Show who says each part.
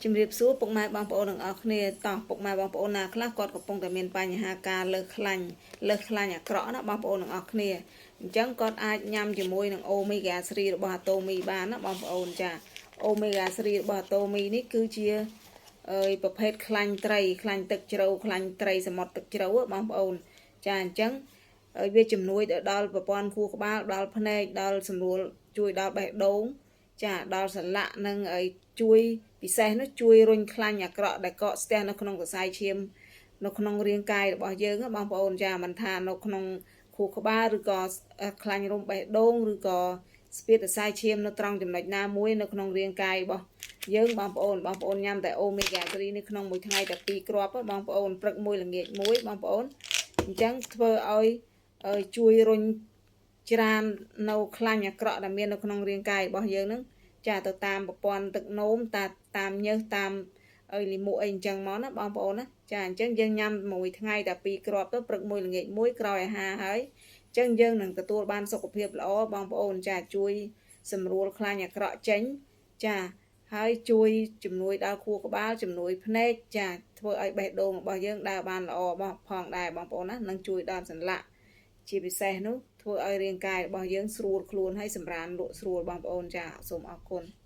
Speaker 1: ជំរាបសួរពុកម៉ែបងប្អូនទាំងអស់គ្នាតោះពុកម៉ែបងប្អូនណាខ្លះគាត់កំពុងតែមានបញ្ហាការលើសខ្លាញ់លើសខ្លាញ់អាក្រក់ណាបងប្អូនទាំងអស់គ្នាអញ្ចឹងគាត់អាចញ៉ាំជាមួយនឹងអូមេហ្គា3របស់អាតូមីបានណាបងប្អូនចាអូមេហ្គា3របស់អាតូមីនេះគឺជាអើយប្រភេទខ្លាញ់ត្រីខ្លាញ់ទឹកជ្រៅខ្លាញ់ត្រីសមុទ្រទឹកជ្រៅបងប្អូនចាអញ្ចឹងវាជំនួយទៅដល់ប្រព័ន្ធខួរក្បាលដល់ភ្នែកដល់សម្រួលជួយដល់បេះដូងចាដល់សន្លាក់និងអីជួយពិសេសនោះជួយរុញខ្លាញ់អាក្រក់ដែលកកស្ទះនៅក្នុងសរសៃឈាមនៅក្នុងរាងកាយរបស់យើងបងប្អូនចាមិនថានៅក្នុងខួរក្បាលឬក៏ខ្លាញ់រំបេះដូងឬក៏ស្ពាតសរសៃឈាមនៅត្រង់ចំណុចណាមួយនៅក្នុងរាងកាយរបស់យើងបងប្អូនបងប្អូនញ៉ាំតែអូមេហ្គា3នេះក្នុងមួយថ្ងៃតែ2គ្រាប់បងប្អូនព្រឹកមួយល្ងាចមួយបងប្អូនអញ្ចឹងធ្វើឲ្យជួយរុញច្រាននៅខ្លាញ់អាក្រក់ដែលមាននៅក្នុងរាងកាយរបស់យើងហ្នឹងចាទៅតាមប្រព័ន្ធទឹកនោមតាតាមញើសតាមអីលាមកអីអញ្ចឹងមកណាបងប្អូនណាចាអញ្ចឹងយើងញ៉ាំមួយថ្ងៃតែ2គ្រាប់ទៅព្រឹកមួយល្ងាចមួយក្រោយអាហារហើយអញ្ចឹងយើងនឹងទទួលបានសុខភាពល្អបងប្អូនចាជួយសម្រួលខ្លាញ់អាក្រក់ចេញចាហើយជួយជំនួយដល់ខួរក្បាលជំនួយភ្នែកចាធ្វើឲ្យបេះដូងរបស់យើងដើរបានល្អបងផងដែរបងប្អូនណានឹងជួយដល់សន្លាក់ជាពិសេសនោះធ្វើឲ្យរាងកាយរបស់យើងស្រួលខ្លួនហើយសម្រានលក់ស្រួលបងប្អូនចាសូមអរគុណ។